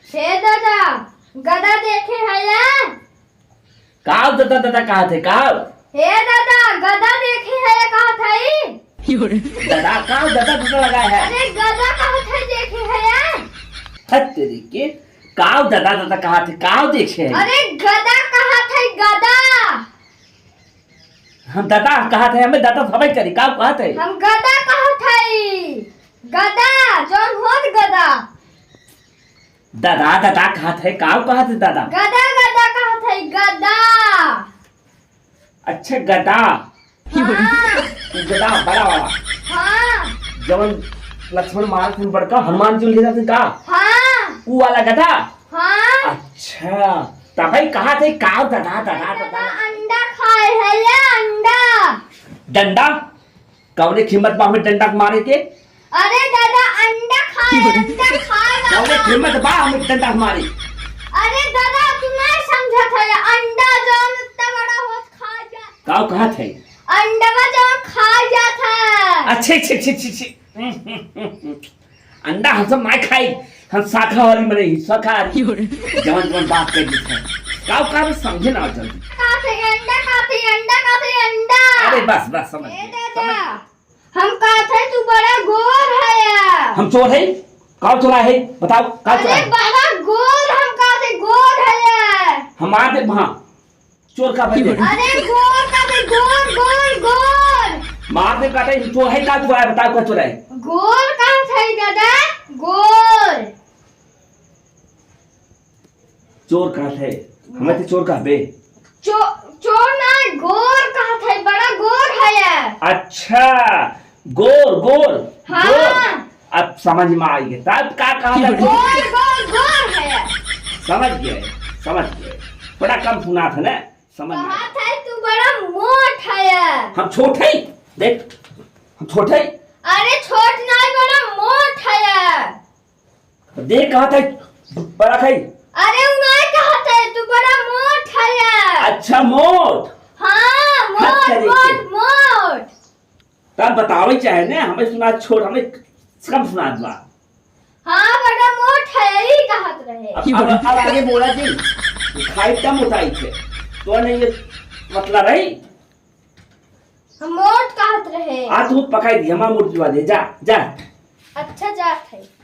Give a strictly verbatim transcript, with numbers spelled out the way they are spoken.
हे दादा, गदा देखे हया? काव दादा, दादा कहत है, काव? हे दादा, गदा देखे हया कहत हई? दादा, काव दादा, दादा लगाए है? अरे गदा कहत है देखे हया? हत तेरी के, काव दादा, दादा कहत है, काव देखे है? अरे गदा कहत है, गदा। हम दादा कहत है, हमें दादा समझ करी, काव कहत है? हम गदा कहत हई, गदा, जौन होत गदा। दादा, दादा कहत है, काव कहत है दादा? गदा, गदा कहत है, गदा। अच्छा, गदा। हाँ। उ गदा बड़ा वाला। हाँ। जवन लक्ष्मण मारत हन बड़का, हनुमान जी ले जाते का? हाँ। उ वाला गदा? हाँ। अच्छा, तबही कहत है, काव दादा, दादा, ए दादा, दादा। अंडा खाए है ये, अंडा। डंडा? कौने हिम्मत बा हमें डंडा के मारे के? अरे दादा, अंडा खाए, अंडा खाए कौने बाबा। हिम्मत बा हमें डंडा के मारे? अरे दादा, तू नहीं समझत है, अंडा जौन इतना बड़ा होत खा जा। काव कहत है? अंडवा जौन खा जात है। अच्छे, छी, छी, छी, छी। अंडा हम सब नाय खाई, हम शाकाहारी मने ही, शाकाहारी। जवन जवन बात कर दी है। काव काव समझे ना जल्दी। कहत है अंडा, कहत है अंडा, कहत है अंडा। अरे बस, बस, समझ ए गए, दादा, समझ गए। हम कहत है तू बड़ा गोर है यार। हम चोर है? काव चोरा है? बताओ, काव चोरा अरे है? बड़ा गोर, हम कहत है गोर है यार। हम मार दे, हाँ। चोर का बने? अरे गोर का बे, गोर, गोर, गोर। मार दे काटे, चोर है का, चोर है, बताओ का चोर है? गोर का है दादा, गोर। चोर का है? हमें तो चोर का बे। चो-, चोर ना, गोर का है, बड़ा गोर है ये। अच्छा, गोर, गोर, हाँ। गोर। अब समझ में आई है। तब का कहा था? गोर, गोर, गोर है। समझ गए, समझ गए। बड़ा कम सुना था ना, समझ में। कहा था तू बड़ा मोट है। हम छोट है? देख, हम छोट है? अरे छोट नहीं, बड़ा मोट है। देख कहा था, बड़ा है। अरे उ नहीं कहा था, तू बड़ा मोट है। अच्छा, मोट। हाँ, मोट, हट करे मोट, के। मोट। तब बतावे चाहे ने, हमें सुना छोड़, हमें कम सुना दवा। हाँ, बड़ा मोट है, यही कहत रहे। अब, अब, अब आगे बोला जी, खाई कम मोटाई थे, तो नहीं ये मतलब है। हम मोट कहत रहे। आ तू पकाई दी, हमार मोट दिवा दे, जा, जा। अच्छा, जात है।